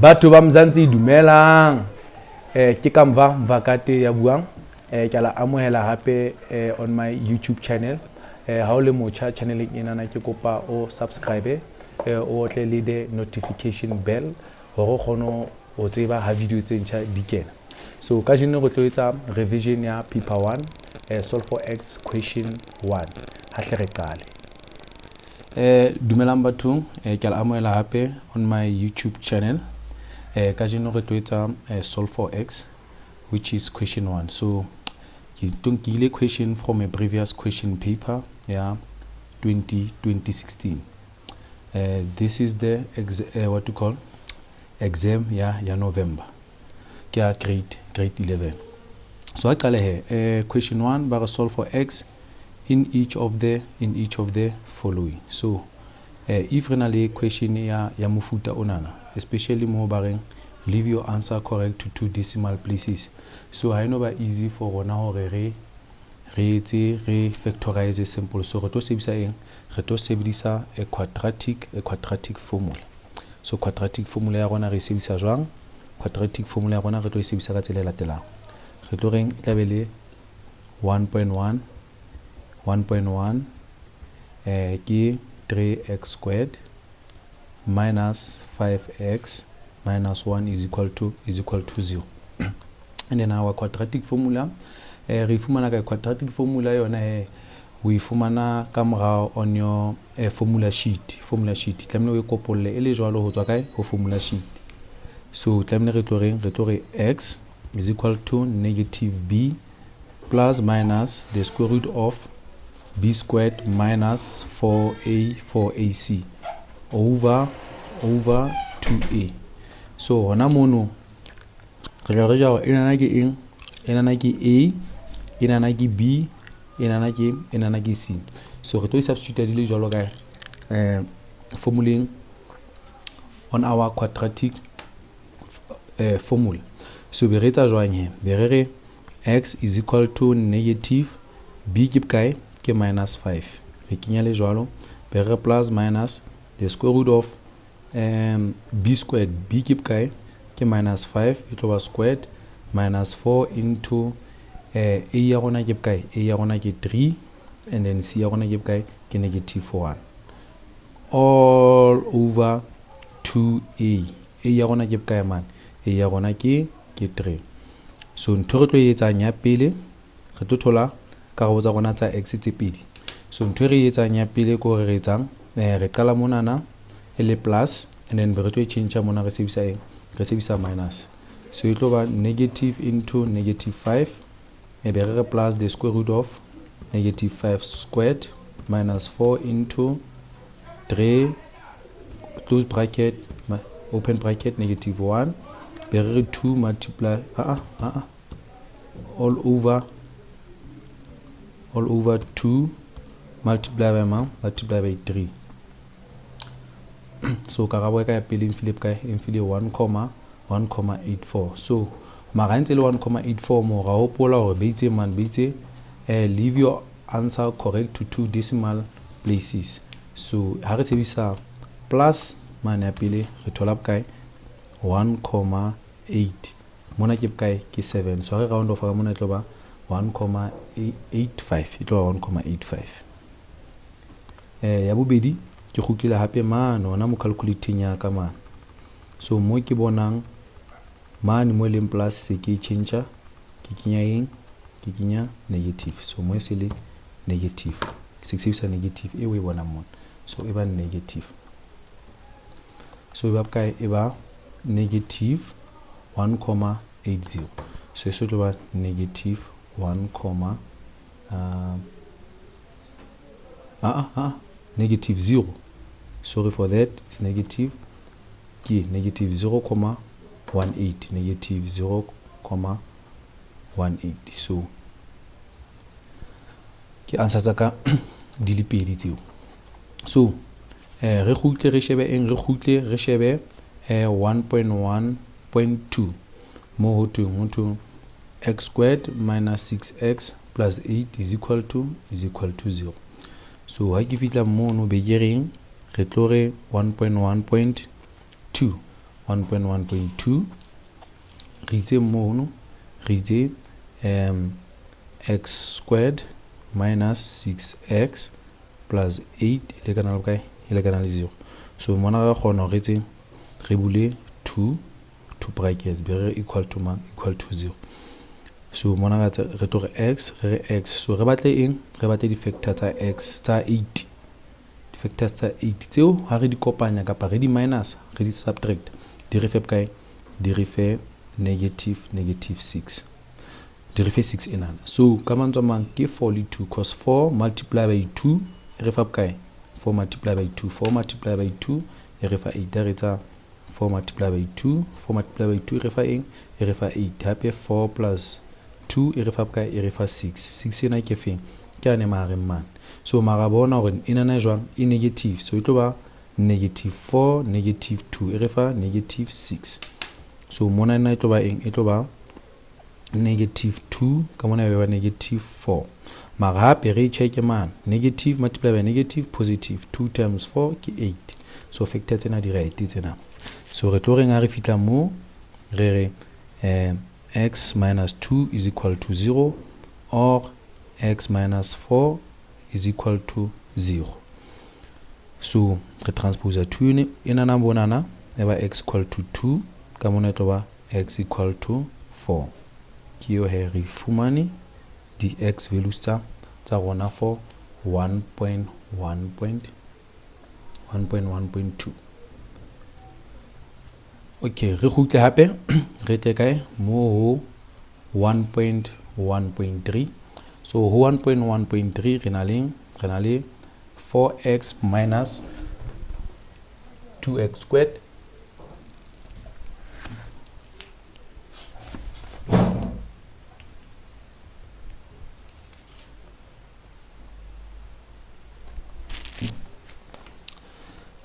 Batho ba Mzansi, dumelang. Ke ka Mva Mvakate ya buang. Ke a la amohela hape on my YouTube channel. Ha o le motjha channeleng enana, ke kopa o subscribe, o otle le the notification bell hore o kgone ho tseba ha video tse ntjha di kena. So kajeno re tlo etsa revision ya paper 1, solve for x, question 1. Hahle re qale. Dumelang bathong, ke a la amohela hape on my YouTube channel. Kajeno re tlo etsa solve for x, which is question 1. So ke tlo nkile question from a previous question paper ya 20 2016. This is the what to call exam ya November, ke ya grade 11. So a qale he, question 1 ba re solve for x in each of the following. So if re na le question ya mofuta onana, especially mo ba reng leave your answer correct to two decimal places, so ha e no ba easy for rona hore re etse, re factorize simple. So re tlo sebedisa eng? Re tlo sebedisa a quadratic formula. So quadratic formula ya rona re e sebedisa jwang? Quadratic formula ya rona re tlo e sebedisa ka tsela e latelang. Re tlo reng? E tla be le 1.1 1.1, ke 3x squared minus 5x minus 1 is equal to 0. And then our quadratic formula, re e fumana ka quadratic formula yona he, o e fumana ka morao on your formula sheet. Formula sheet tlamehile o e kopolle e le jwalo ho tswa kae? Ho formula sheet. So tlamehile re tlo reng? Re tlo re x is equal to negative b plus minus the square root of b squared minus 4a 4ac over 2a. So hona mono re tla re ja hore enana ke eng? Enana ke a, enana ke b, enana ke c. So re tlo e substitute di le jwalo ka formuleng, on our quadratic formula. So be re etsa jwang he? Be re re x is equal to negative b ke bokae? Ke minus 5, re kenya le jwalo. Be re plus minus the square root of b squared. B ke bokae? Ke minus 5, e tlo ba squared, minus 4 into a ya rona ke bokae? A ya rona ke 3, and then c ya rona ke bokae? Ke negative 1, all over 2a. A ya rona ke bokae mane? A ya rona ke 3. So ntho re tlo e etsang ya pele, re tlo thola karabo tsa rona tsa x tse pedi. So ntho e re e etsang ya pele ke hore re etsang? Re qala monana e le plus, and then be re tlo e change mona, re sebedisa eng? Re sebedisa minus. So e tlo ba negative into negative 5, e be re re plus the square root of negative 5 squared minus 4 into 3 close bracket open bracket negative 1, be re re 2 multiply all over 2 multiply by mang? Multiply by 3. So karabo ya ka ya pele e mfile bokae? E mfile 1 comma 1,84. So mara ntse le 1,84 mo, ra hopola hore ba itse man, ba itse leave your answer correct to two decimal places. So ha re sebedisa plus mane ya pele, re thola bokae? 1,8. Mona ke bokae? Ke 7. So ha re round off ka mona, e tlo ba 1,85, e tlo ba 1,85. Ya bobedi, ke kgutlile hape mane hona mo calculating ya ka mane. So mo ke bonang mane mo e leng plus, se ke e change, ke kenya eng? Ke kenya negative. So mo e se le negative, se ke sebedisa negative e o e bonang mona. So e ba negative. So e ba bokae? E ba negative 1,80. So e se tlo ba negative 1 comma negative 0, sorry for that, it's negative, ke negative 0,18, negative 0,18. So ke answer tsa ka di le pedi tseo. So re kgutle re shebe eng? Re kgutle re shebe 1.1.2, mo ho thweng x squared minus 6x plus 8 is equal to 0. So ha ke fihla mono, be ke reng? Re tlo re 1.1.2. 1.1.2 re itse mono, re itse x squared minus 6x plus 8 e lekana le bokae? E lekana le 0. So mona re kgona hore re etse, re bule 2 brackets, be re equal to mang? Equal to 0. So mona re tlo re x, re re x. So re batle eng? Re batle di-factor tsa x tsa 8. Di-factors tsa 8 tseo ha re di kopanya kapa re di minus, re di subtract, di re fe bokae? Di re fe negative 6. Di re fe 6 enana. So ka mantswe a mang ke 4 le 2, cause 4 multiply by 2 e re fa bokae? 4 multiply by 2, 4 multiply by 2 e re fa 8. Re etsa 4 multiply by 2, 4 multiply by 2 e re fa eng? E re fa 8. Hape 4 plus 2 e re fa bokae? E re fa 6. 6 ena ke feng? Ke ane mahareng mane. So mara bona hore enana e jwang? E negative. So e tlo ba negative 4 negative 2 e re fa negative 6. So mona ena e tlo ba eng? E tlo ba negative 2, ka mona e ba negative 4. Mara hape re check mane, negative multiply by negative positive, 2 times 4 ke 8. So factor tsena di right tsena. So re tlo reng ha re fihla mo, re re x minus 2 is equal to 0 or x minus 4 is equal to 0. So re transpose 2 enana bonana e ba x equal to 2, ka mona e tlo ba x equal to 4. Ke eo he re fumane di x values tsa rona for 1.1.1.2. Okay, re kgutle hape re tle kae? Mo ho 1.1.3. So ho 1.1.3 re na le 4x minus 2x squared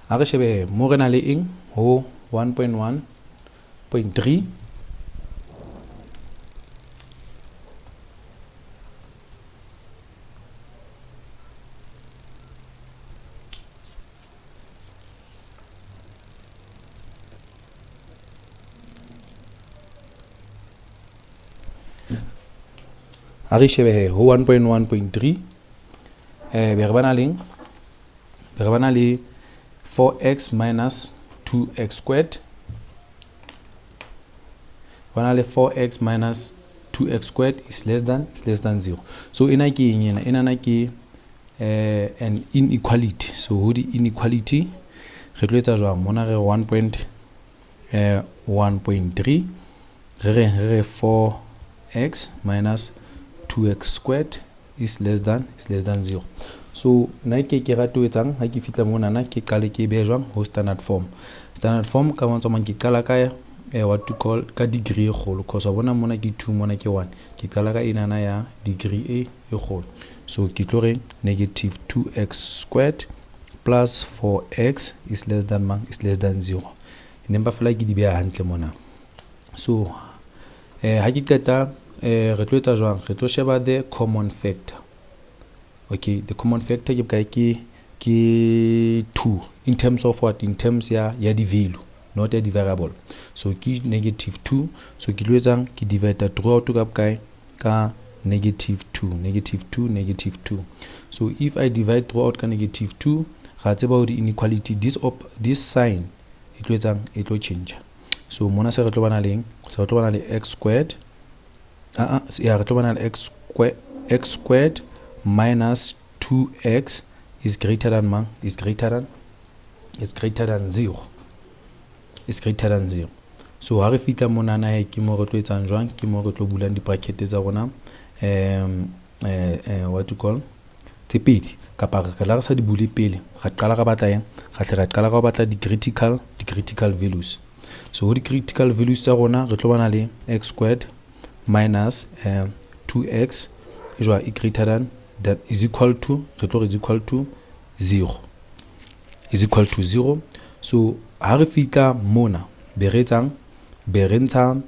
ha re shebe mo re na le eng ho 1.1.3. Ha re shebe he ho 1.1.3 be re bana leng? Be re bana le 4x minus 2x squared. Bana le 4x minus 2x squared is less than 0. So ena ke eng ena? Enana ke an inequality. So ho di inequality re tlo etsa jwang? Mona re 1.1.3 re re 4x minus 2x squared is less than 0. So nna ke rate ho etsang ha ke fihla monana, ke qale ke behe jwang ho standard form. Standard form ka mantswe a mang ke qala ka what to call ka degree e kgolo, cause wa bona mona ke 2 mona ke 1, ke qala ka enana ya degree e kgolo. So ke tlo re negative 2x squared plus 4x is less than mang? Is less than 0. Nempa fela ke di beha hantle mona. So ha ke qeta re tlo etsa jwang? Re tlo sheba the common factor. Okay, the common factor ke bokae? Ke 2 in terms of what? In terms ya di value, not ya di variable. So ke negative 2. So ke tlo etsang? Ke divide throughout ka bokae? Ka negative 2, negative 2, negative 2. So if I divide throughout ka negative 2, ra tseba hore inequality this sign e tlo etsang? E tlo change. So mona se re tlo bana leng? Se re tlo bana le x squared ya re tlo bana le x squared minus 2x is greater than mang? Is greater than 0. Is greater than 0. So ha re fihla monana he ke mo re tlo etsang jwang? Ke mo re tlo bulang di-bracket tsa rona what to call tse pedi, kapa re la re sa di bule pele, ra qala ra batla eng? Ra hle ra qala ka ho batla di-critical values. So ho di-critical values tsa rona re tlo bana le x squared minus 2x e greater than that is equal to, re tlo re is equal to 0, is equal to 0. So ha re fihla mona be re etsang? Be re ntsha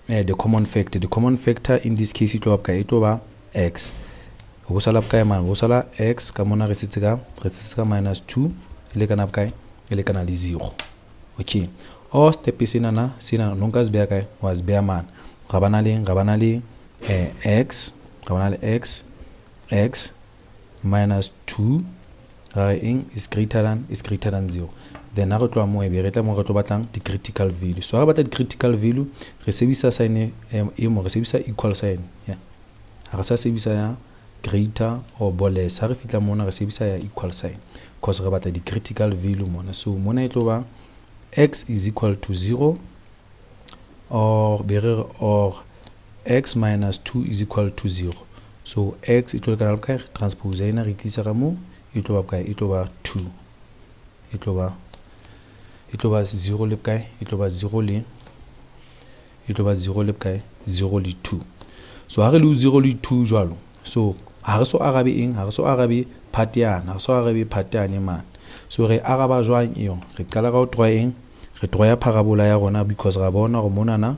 the common factor. The common factor in this case e tlo ba bokae? E tlo ba x. Ho sala bokae mane? Ho sala x ka mona re setse ka minus 2 e lekana bokae? E lekana le 0. Okay, Or step senana senana no nka se beha kae, wa se beha mane. Ra ba na le, ra ba na le x, ra ba na le x, x minus 2 ra re eng is greater than, is greater than 0. Then ha re tloha moo, ebe re tla moo re tlo batlang di-critical value. So ha re batla di-critical value, re sebedisa sign e mo, re sebedisa equal sign. Yeah. Ha re sa sebedisa ya greater or less. Ha re fihla mona re sebedisa ya equal sign because re batla di-critical value mona. So mona e tlo ba x is equal to 0 or be re re or x minus 2 is equal to 0. So x e tlo lekana le bokae? Re transpose ena re tlisa ka mo, e tlo ba bokae? E tlo ba 2. E tlo ba, e tlo ba 0 le bokae? E tlo ba 0 le, e tlo ba 0 le bokae? 0 le 2. So ha re le 0 le 2 jwalo, so ha re so arabe eng? Ha re so arabe part yane, ha re so arabe part yane mane. So re araba jwang eo? Re qala ka ho draw eng? Re draw ya parabola ya rona because ra bona hore monana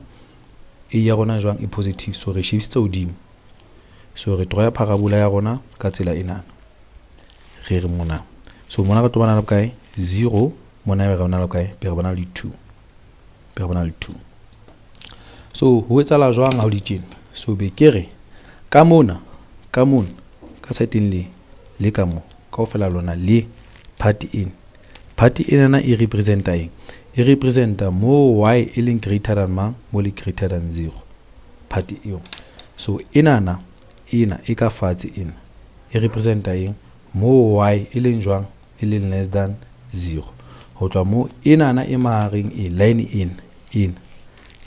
a ya rona jwang e positive, so re shebisitse hodimo. So re draw ya parabola ya rona ka tsela enana. Re re mona. So mona re tlo bona le bokae? 0, mona re bona le bokae? Be re bona le 2. Be re bona le 2. So ho etsahala jwang ha o le tjena? So be ke re ka mona, ka mona, ka side-eng le, le ka mo, kaofela lona le part ena. Part enana e representa eng? E representa mo y e leng greater than mang, mo le greater than 0. Part eo. So enana, ena e ka fatshe ena e representa eng? Mo y e leng jwang, e leng less than 0. Ho tloha mo enana e mahareng e line ena, ena,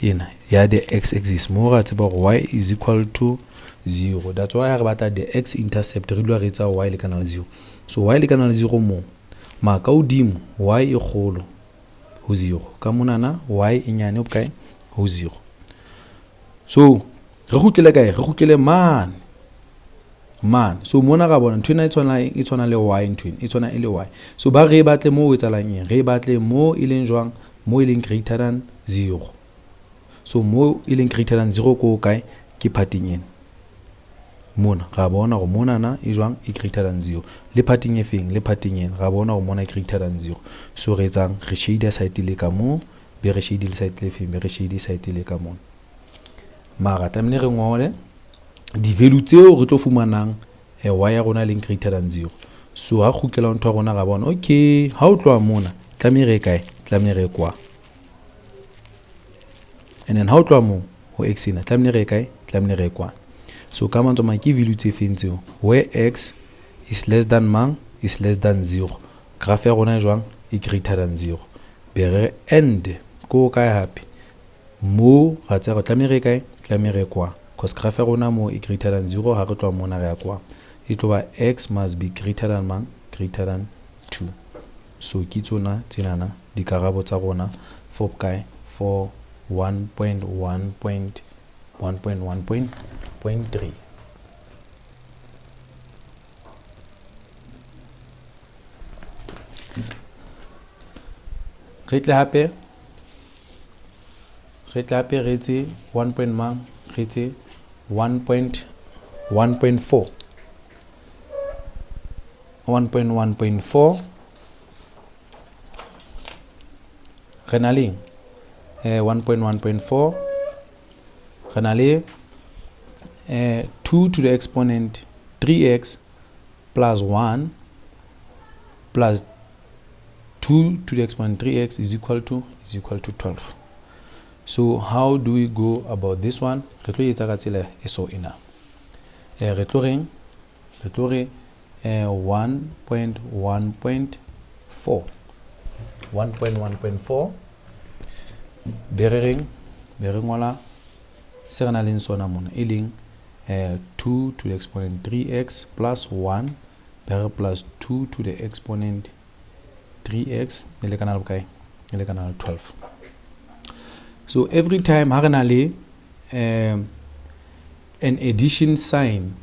ena ya the x axis, mo ra tseba hore y is equal to 0. That's why ha re batla the x intercept re dula re etsa y lekana le 0. So y lekana le 0 mo, ma ka hodimo y e kgolo ho 0, ka monana y e nyane ho bokae? Ho 0. So re kgutlele kae? Re kgutlele mane, mane. So mona ra bona ntho ena e tshwana eng? E tshwana le y, ntho ena e tshwana e le y. So ba re batle mo ho etsahalang eng? Re batle mo e leng jwang? Mo e leng greater than 0. So mo e leng greater than 0 ko kae? Ke parteng ena. Mona ra bona hore monana e jwang? E greater than 0. Le parteng e feng? Le parteng ena ra bona hore mona e greater than 0. So re etsang? Re shade side le ka mo, be re shade le side le feng? Be re shade side le ka mona. Mara tlamehile re ngole di-value tseo re tlo fumanang y ya rona e leng greater than 0. So ha kgutlela ntho ya rona ra bona, okay, ha o tloha mona tlamehile re kae? Tlamehile re kwa. And then ha o tloha moo ho x ena tlamehile re kae? Tlamehile re kwa. So ka mantswe a mang ke value tse feng tseo? Where x is less than mang? Is less than 0. Graph ya rona e jwang? E greater than 0. Be re end ko kae hape? Mo ra tseba tlamehile re kae? Tlamehile re kwa. Because graph ya rona mo e greater than 0, ha re tloha mona re ya kwa. E tlo ba x must be greater than mang? Greater than 2. So ke tsona tsenana dikarabo tsa rona for bokae? For one point one point one point one point point three. Re tle hape, re tle hape re etse one point mang? Re etse 1.1.4. 1.1.4. Re na le 1.1.4. Re na le 2 to the exponent 3x plus 1 plus 2 to the exponent 3x is equal to, is equal to 12. So how do we go about this one? Re tlo etsa ka tsela e so ena. Re tlo reng? Re tlo re 1.1.4. 1.1.4. Be re reng? Be re ngola se re nang le sona mona, e leng 2 to the exponent 3x plus 1 be re plus 2 to the exponent 3x e lekana le bokae? E lekana le 12. So every time ha re na le an addition sign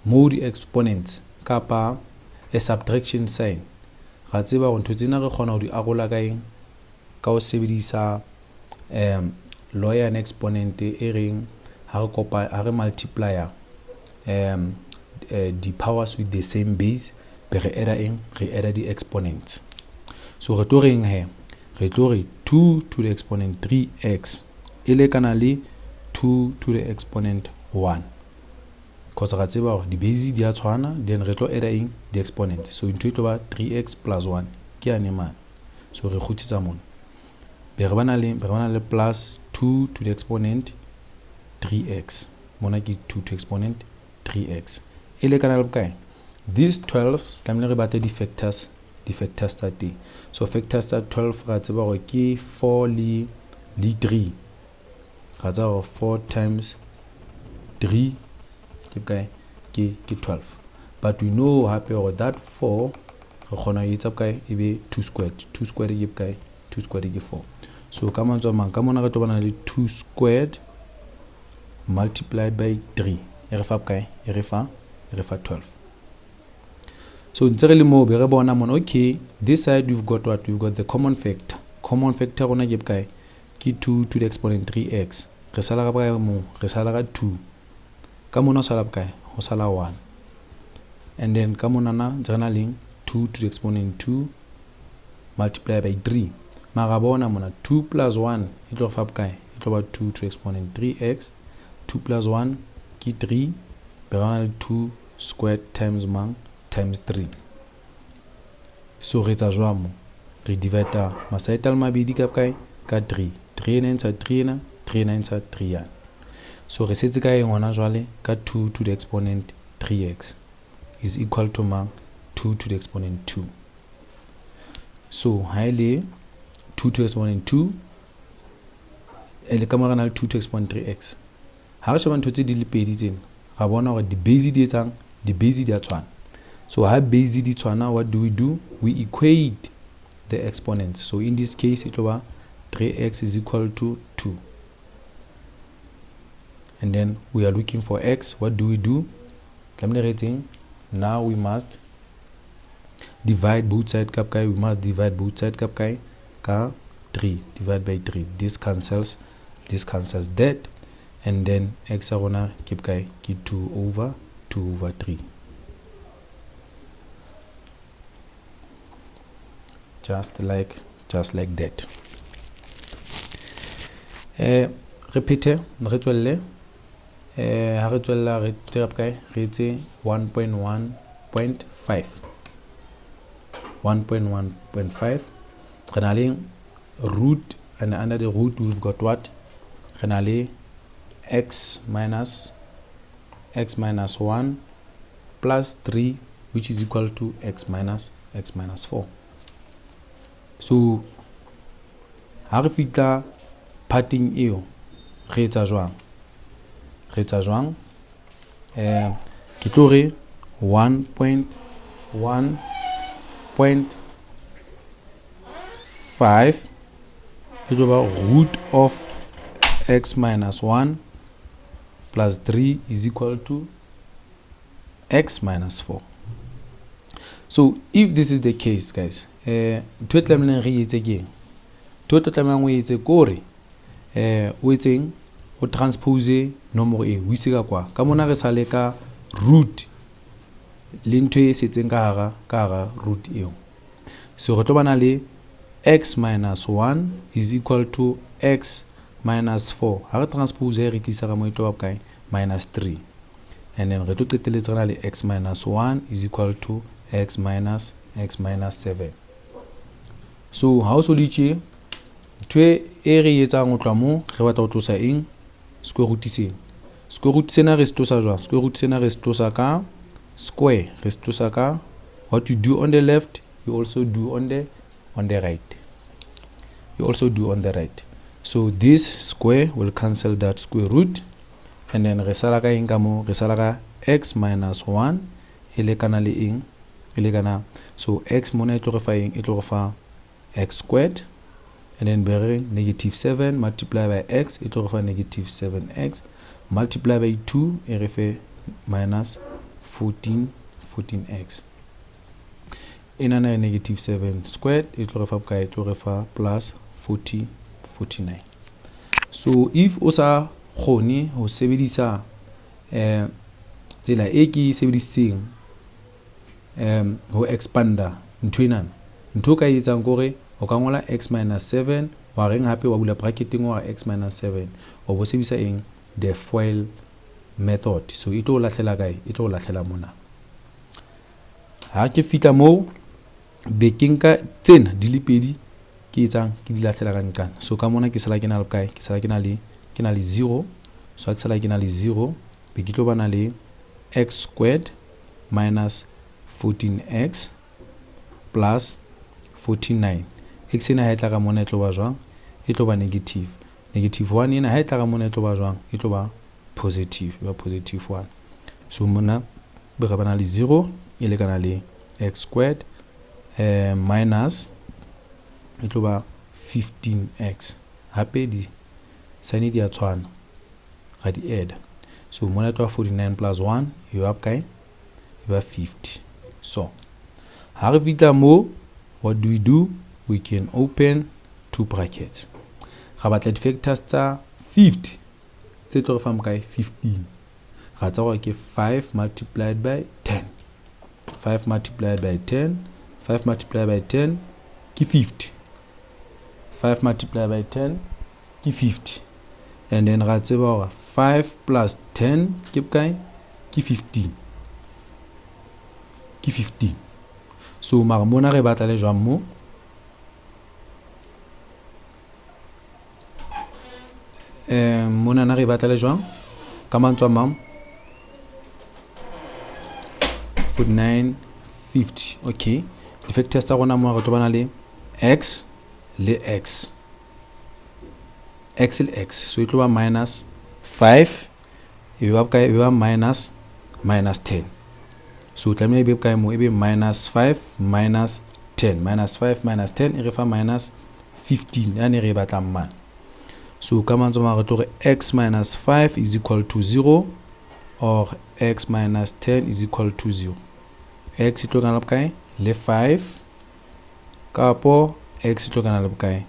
mo di-exponents kapa a subtraction sign, ra tseba hore ntho tsena re kgona ho di arola ka eng? Ka ho sebedisa law ya exponent e reng ha re kopa, ha re multiplier the powers with the same base, be re add eng? Re add di-exponents. So re tlo reng he? Re tlo re 2 to the exponent 3x e lekana le 2 to the exponent 1, cause ra tseba gore di-base di a tshwana, then re tlo adda eng? Di-exponent. So ntho e tlo ba 3x plus 1 ke yane mane. So re kgutlisetsa mona, be re bana le plus 2 to the exponent 3x, mona ke 2 to exponent 3x e lekana le bokae? This 12 tlamehile re batle di-factors tsa teng. So factors tsa 12 ra tseba gore ke 4 le 3. Ra tseba gore 4 times 3 ke bokae? Ke 12. But we know hape gore that 4 re kgona ho etsa bokae? E be 2 squared. 2 squared ke bokae? 2 squared ke 4. So ka mantswe a mang, ka mona re tlo bana le 2 squared multiplied by 3 e re fa bokae? E re fa 12. So ntse re le moo be re bona mona, okay, this side we've got what? We've got the common factor. Common factor rona ke bokae? Ke 2 to the exponent 3x. Re sala ka bokae moo? Re sala ka 2. Ka mona ho sala bokae? Ho sala 1. And then ka monana ntse re na leng 2 to the exponent 2 multiplied by 3. Mara bona mona 2 plus 1 e tlo re fa bokae? E tlo ba 2 to the exponent 3x. 2 plus 1 ke 3. Be re na le 2 squared times mang? Times 3. So re etsa jwang mo? Re divide masaete a le mabedi ka bokae? Ka 3. 3 ena e ntsha 3 ena, 3 ena e ntsha 3 yana. So re setse ka eng hona jwale? Ka 2 to the exponent 3x is equal to mang? 2 to the exponent 2. So ha e le 2 to the exponent 2 e le ka mora na le 2 to exponent 3x. Ha re sheba ntho tse di le pedi tsena, ra bona hore di-base di etsang? Di-base di a tshwana. So ha base di tshwana, what do we do? We equate the exponents. So in this case it tlo ba 3x is equal to 2. And then we are looking for x. What do we do? Now we must divide both sides ka bokae? We must divide both sides ka bokae? Ka 3. Divide by 3. This cancels that. And then x ya rona ke bokae? Ke 2 over 2 over 3. Just like that. Re phethe, re tswelle. Ha re tswella re tseba bokae? Re etse 1.1.5. 1.1.5. Re na le root, and under the root we've got what? Re na le x minus 1 plus 3, which is equal to x minus 4. So ha re fitla parting eo re etsa jwang? Ke tlo re 1.1.5 e tlo ba root of x minus 1 plus 3 is equal to x minus 4. So if this is the case, guys, ntho e tlamehileng re etse ke eng? Ntho e tlo tlamehang o etse ke hore o etseng? O transpose nomoro e o ise ka kwa. Ka mona re sale ka root le ntho e setseng ka hara root eo. So re tlo bana le x minus 1 is equal to x minus 4. Ha re transpose re tlisa ka mo e tlo ba bokae? Minus 3. And then re tlo qetelletse re na le x minus 1 is equal to x minus 7. So ha o so le tje, ntho e re etsang ho tloha mo re batla ho tlosa eng? Square root sena. Square root sena re se tlosa jwang? Square root sena re se tlosa ka square. Re se tlosa ka what you do on the left, you also do on the right. You also do on the right. So this square will cancel that square root, and then re sala ka eng ka mo? Re sala ka x minus 1 e lekana le eng? E lekana, so x mona e tlo re fa eng? E tlo re fa x squared, and then be re negative 7 multiply by x e tlo re fa negative 7x multiply by 2 e re fe minus 14x. Enana ya negative 7 squared e tlo re fa bokae? E tlo re fa plus 49. So if o sa kgone ho sebedisa tsela e ke e sebedisitseng ho expanda ntho enana, ntho o ka e etsang ke hore O ka ngola x minus 7, wa reng hape wa bula bracketeng wa x minus 7. O bo sebedisa eng? The FOIL method. So e tlo o lahlela kae? E tlo o lahlela mona. Ha ke fihla moo, be ke nka tsena di le pedi, ke etsang? Ke di lahlela ka nqana. So ka mona ke sala ke na le kae? Ke sala ke na le 0. So ha ke sala ke na le 0, be ke tlo ba na le x squared minus 14x plus 49. X ena ha e tla ka mona e tlo ba jwang? E tlo ba negative. Negative 1 ena ha e tla ka mona e tlo ba jwang? E tlo ba positive, e ba positive 1. So mona be re ba na le 0 e lekana le x squared minus e tlo ba 15x. Hape di sign di a tshwana, ra di add. So mona e tlo ba 49 plus 1 e ba bokae? E ba 50. So ha re fihla mo, what do we do? We can open two brackets. Ra batla di-factors tsa 50 tse tlo re fang bokae? 15. Ra tsa hore ke 5 multiplied by 10. 5 multiplied by 10. 5 multiplied by 10 ke 50. 5 multiplied by 10 ke 50. And then ra tseba hore 5 plus 10 ke bokae? Ke 15. Ke 15. So mara mona re batla le jwang mo? Mona na re batla le jwang? Ka mantswe a mang, 49 50. Okay, di-factors tsa rona mo re tlo bana le x le x, x le x. So e tlo ba minus 5, e ba bokae? E ba minus 10. So tlameha e be bokae mo? E be minus 5 minus 10. Minus 5 minus 10 e re fa minus 15, yane re e batlang mane. So ka mantswe a mang re tlo re x minus 5 is equal to 0 or x minus 10 is equal to 0. X e tlo kana le bokae? Le 5, kapo x e tlo kana le bokae?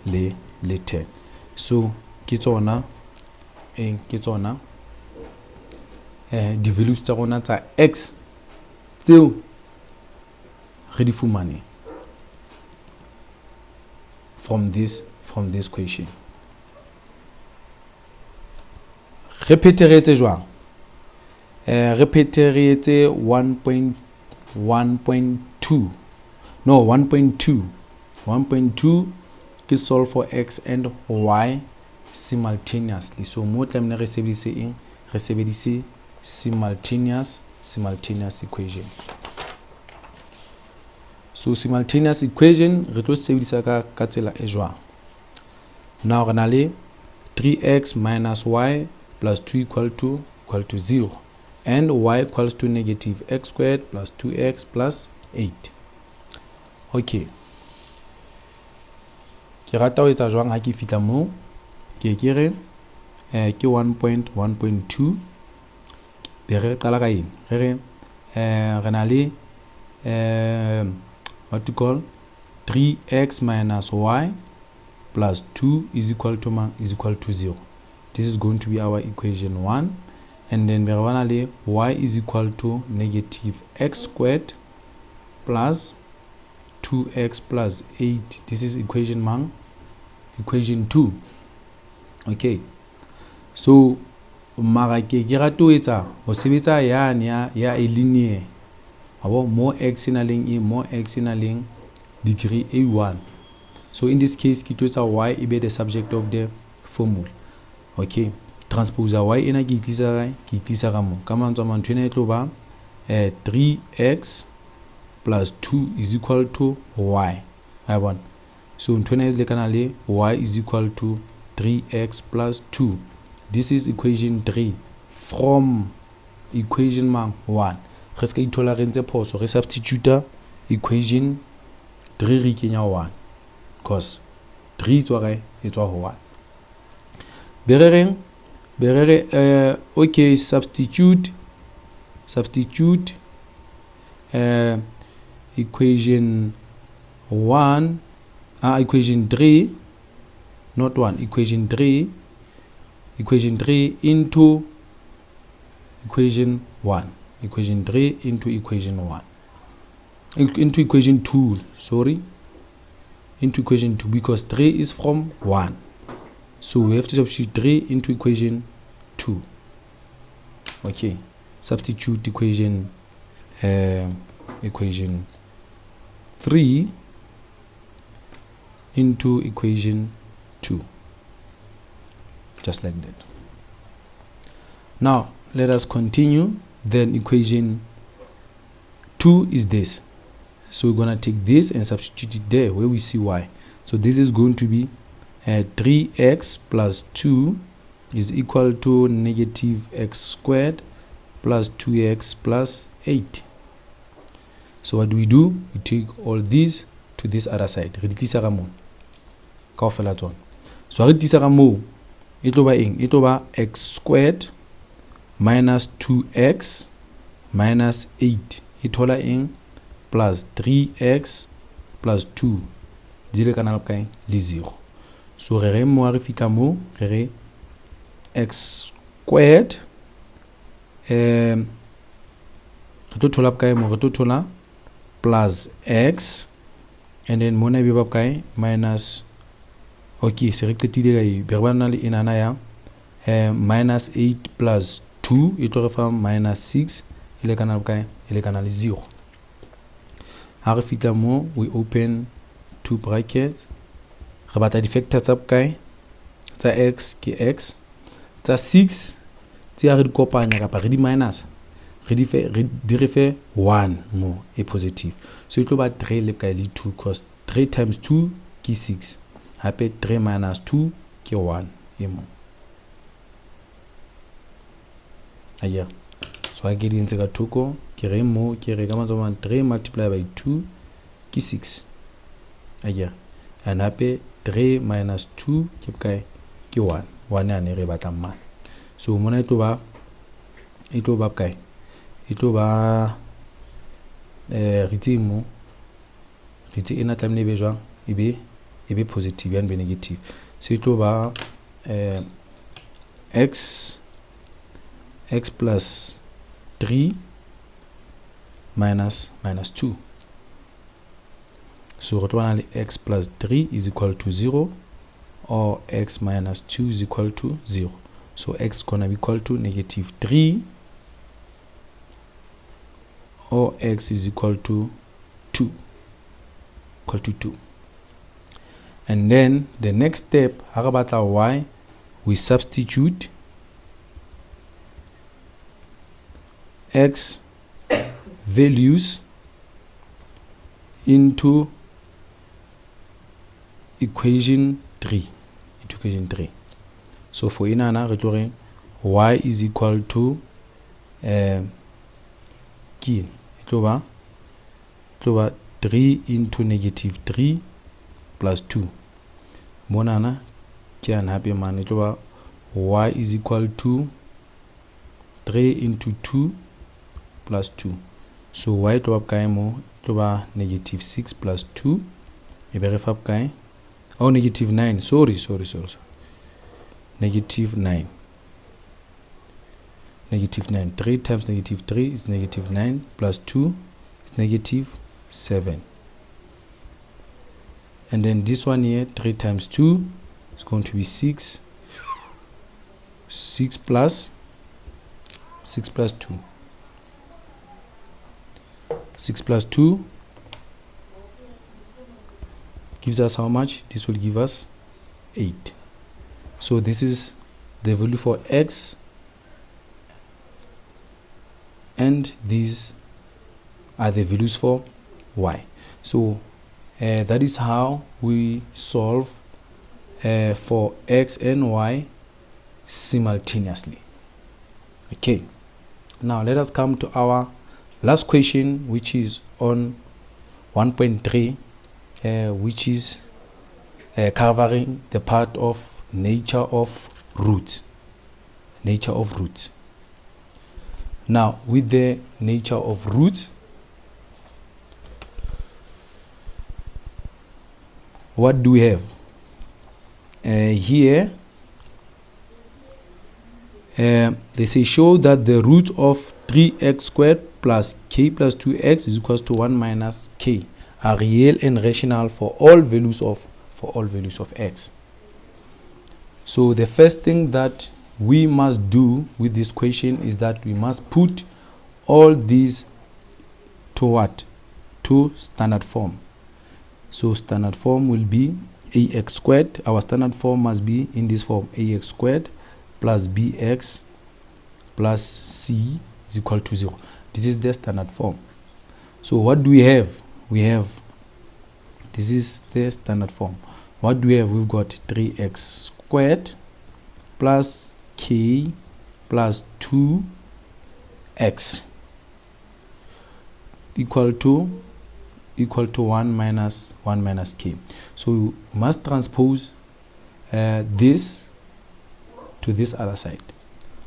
Le 10. So ke tsona eng? Ke tsona di-values tsa rona tsa x tseo re di fumaneng from this question. Re phethe re etse jwang? Re phethe re etse 1.1.2. No, 1.2. 1.2 ke solve for x and y simultaneously. So mo tlamehile re sebedise eng? Re sebedise simultaneous equation. So simultaneous equation re tlo sebedisa ka tsela e jwang? Now re na le 3x minus y plus 2 equal to 0, and y equals to negative x squared plus 2x plus 8. Okay, ke rata ho etsa jwang ha ke fihla mo? Ke re ke 1.1.2. Be re qala ka eng? Re re re na le what you call 3x minus y plus 2 is equal to is equal to 0. This is going to be our equation 1. And then we have y is equal to negative x squared plus 2x plus 8. This is equation 1, equation 2. Okay, so mara ke rata ho etsa ho sebetsa yane ya e linear. Abo mo x na leng e mo x na leng degree a1. So in this case ke tlo etsa y e be the subject of the formula. Okay, transpose y ena ke itlisa kae? Ke itlisa ka mo. Ka mantswe a mang ntho ena e tlo ba 3x plus 2 is equal to y. A bona? So ntho ena e lekana le y is equal to 3x plus 2. This is equation 3 from equation 1. Re ska ithola re ntse phoso, re substitute equation 3 re kenya 1, because 3 tswa kae? E tswa ho 1. Be re reng? Be re re okay, substitute equation 1, equation 3, not 1, equation 3, equation 3 into equation 1, equation 3 into equation 1, into equation 2, sorry, into equation 2 because 3 is from 1. So we have to substitute 3 into equation 2. Okay, substitute equation equation 3 into equation 2, just like that. Now let us continue. Then equation 2 is this, so we're gonna take this and substitute it there where we see y. So this is going to be 3x plus 2 is equal to negative x squared plus 2x plus 8. So what do we do? We take all these to this other side. Re di tlisa ka moo kaofela tsona. So ha re di tlisa ka moo, e tlo ba eng? E tlo ba x squared minus 2x minus 8. E thola eng? Plus 3x plus 2. Di lekana le bokae? Le 0. So re re mo ha re fihla moo, re re x squared re tlo thola bokae mo? Re tlo thola plus x, and then mona e be ba bokae? Minus, okay, se re qetile ka e be re ba na le enana ya minus 8 plus 2 e tlo re fa minus 6, e lekana le bokae? E lekana le 0. Ha re fihla mo, we open two brackets, re batla di-factor tsa bokae? Tsa x ke x, tsa 6 tse ha re di kopanya kapa re di minus, re di fe, re di re fe 1 mo e positive. So e tlo ba 3 le bokae? Le 2, cause 3 times 2 ke 6, hape 3 minus 2 ke 1 e mo. Ayer. So ha ke di ntse ka thoko, ke re mo, ke re ka mantswe a mang 3 multiply by 2 ke 6. Ayer. And hape 3 minus 2 ke bokae? Ke 1. 1 yane re batlang mane. So mona e tlo ba bokae? E tlo ba re itse mo, re itse ena tlamehile e be jwang? E be positive, ya be negative. So e tlo ba x plus 3 minus 2. So re tlo ba na le x plus 3 is equal to 0, or x minus 2 is equal to 0. So x gonna be equal to negative 3, or x is equal to 2, equal to 2. And then the next step, ha re batla y, we substitute x values into equation 3. Into equation 3. So for inana re tlo re y is equal to ke e tlo ba 3 into negative 3 plus 2. Monana ke yana hape mane e tlo ba y is equal to 3 into 2 plus 2. So y tlo ba bokae mo? Tlo ba negative 6 plus 2 e be re fa bokae? Oh, negative 9. Sorry. Negative 9. Negative 9. 3 times negative 3 is negative 9 plus 2 is negative 7. And then this one here, 3 times 2 is going to be 6. 6 plus 6 plus 2. 6 plus 2 gives us how much? This will give us 8. So this is the value for x, and these are the values for y. So that is how we solve for x and y simultaneously. Okay, now let us come to our last question, which is on 1.3, which is covering the part of nature of roots. Nature of roots. Now, with the nature of roots, what do we have? Here, they say show that the root of 3x squared plus k plus 2x is equals to 1 minus k Are real and rational for all values of x. So the first thing that we must do with this question is that we must put all these to what? To standard form. So standard form will be ax squared. Our standard form must be in this form: ax squared plus bx plus c is equal to 0. This is the standard form. So what do we have? We have, this is the standard form. What do we have? We've got 3x squared plus k plus 2x equal to 1 minus 1 minus k. So we must transpose this to this other side.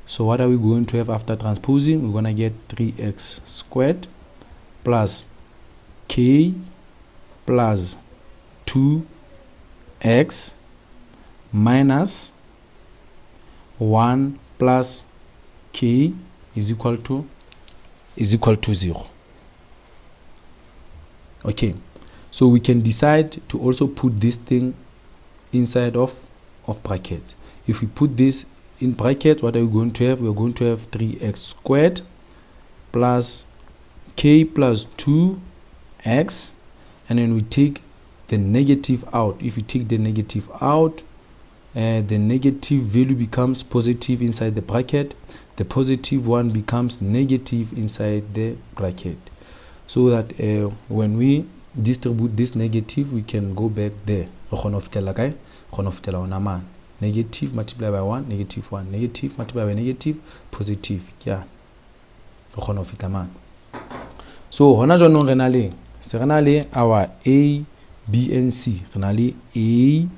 So what are we going to have after transposing? We're gonna get 3x squared plus k plus 2x minus 1 plus k is equal to 0. Okay, so we can decide to also put this thing inside of brackets. If we put this in brackets, what are we going to have? We are going to have 3x squared plus k plus 2x, and then we take the negative out. If we take the negative out, the negative value becomes positive inside the bracket. The positive one becomes negative inside the bracket. So that when we distribute this negative, we can go back there. Negative multiplied by 1, negative 1, negative multiplied by negative, positive. Yeah. So, hona jwanong re na le, se re na le our A, B and C. Re na le A,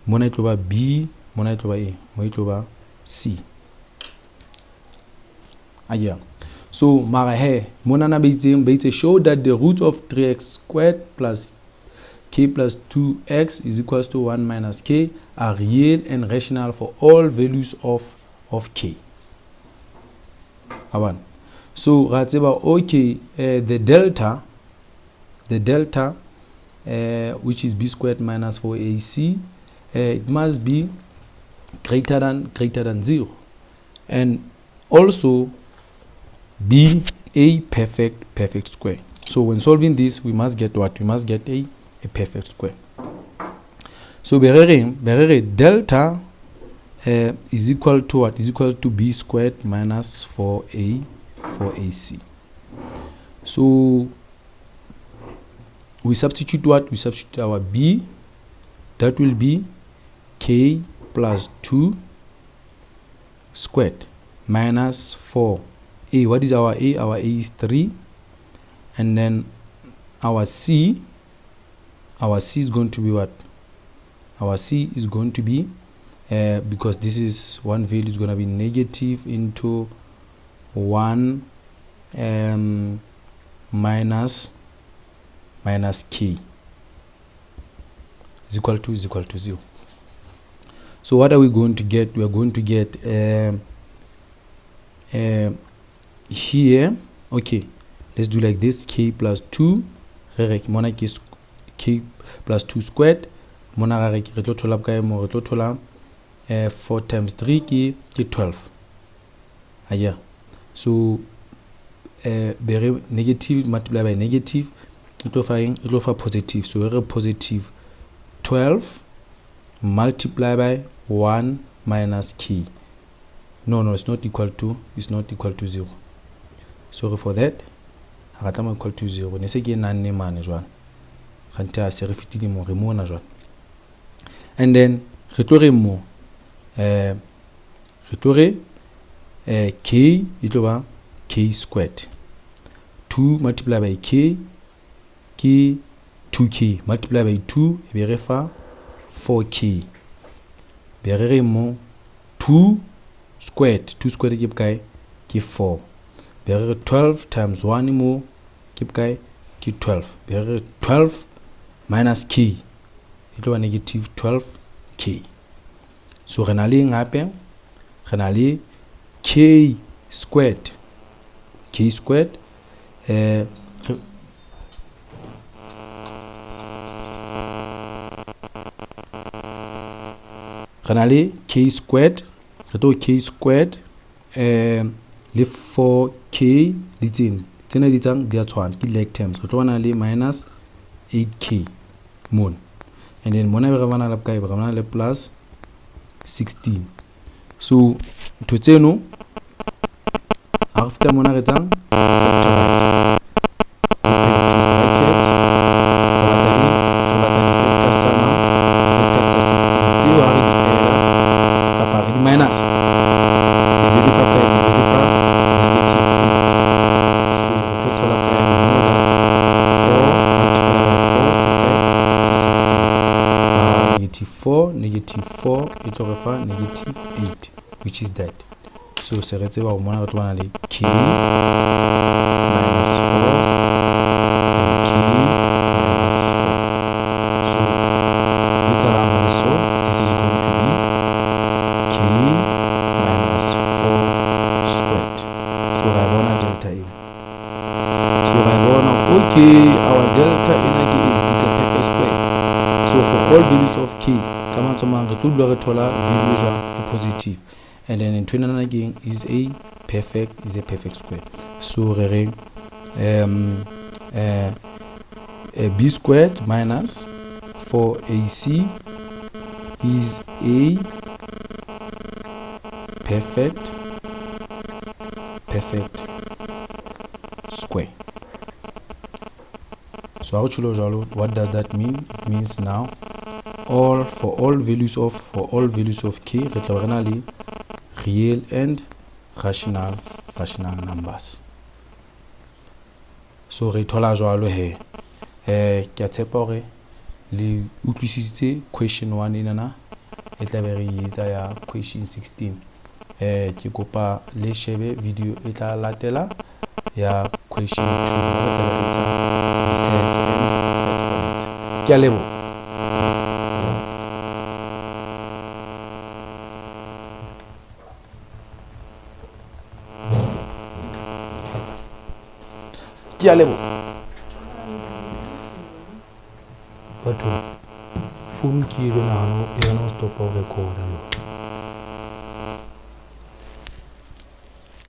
mona e tlo ba B, mona e tlo ba A, mo e tlo ba C. Yeah. So, mara he, mona na ba itse show that the root of 3x squared plus k plus 2x is equals to 1 minus k are real and rational for all values of k. So, ra tseba, okay, the delta, which is b squared minus 4ac, it must be greater than 0, and also be a perfect square. So when solving this, we must get what? We must get a perfect square. So delta is equal to what? Is equal to b squared minus 4ac. So we substitute what? We substitute our b. That will be k plus 2 squared minus 4a. What is our a? Our a is 3, and then our c is going to be what? Our c is going to be because this is one value is going to be negative into 1 minus k is equal to 0. So what are we going to get? We are going to get here, okay, let's do like this: k plus 2, mona k plus 2 squared, mona re tlo thola bokae mo? Re tlo thola 4 times 3 ke 12. Yeah. So bere negative multiply by negative, e tlo fa eng? E tlo fa positive. So re positive 12 multiply by 1 minus k. No, it's not equal to 0. Sorry for that. Ha tla equal to 0. Ne se ke nanne mane jwale. Kganthe a se re fitile mo, re mona jwale. And then re tlo re mo, re tlo re k e tlo ba k squared. 2 multiplied by k ke 2k, multiplied by 2 e be re fa 4k. Be re re mo 2 squared, 2 squared ke bokae? Ke 4. Be re 12 times 1 mo ke bokae? Ke 12. Be re 12 minus k e tlo ba negative 12k. So re na le eng hape? Re na le k squared, Re na le k squared, re tlo k squared le 4k le tsena tsena di tsang di a tshwana, ke like terms. Re tlo bana le minus 8k mona, and then mona be re bana le bokae? Re bana le plus 16. So ntho tseno ha re fihla mona re etsang factorize, open two brackets, re batla di, re batla di-factors tsa mang? Di-factors tsa 16 tseo ha re di add kapa re di minus, di be di fa kae? Di be di fa negative 8. So re tlo thola kae? We know that 4 multiplied by 4 ke kae? Ke 16. Negative 4, negative 4 e tlo re fa negative 8, which is that. So se re tseba hore mona re tlo bana le k minus 4 and k minus 4. So ho etsahalang hore, so this is going to be k minus 4 squared. So ra e bona delta eo. So ra e bona, okay, our delta ena ke eng? It's a perfect square. So for all values of k, ka mantswe a mang re tlo dula re thola value jwang? E positive. And then ntho enana ke eng? Is a perfect square. So re reng b squared minus 4ac is a perfect square. So ha re tjholo jwalo, what does that mean? It means now all for all values of k re tla be re na le real and rational numbers. So re thola jwalo he. Ke a tshepa hore le utlwisisitse question 1 enana e tla be re etsa ya question 16. Ke kopa le shebe video e tla latela ya question 2, re tla be re etsa di-sets and exponents. Ke a leboha. Ke a leboha. Batho, phone ke e nahana e hana ho stopa ho record-a lona.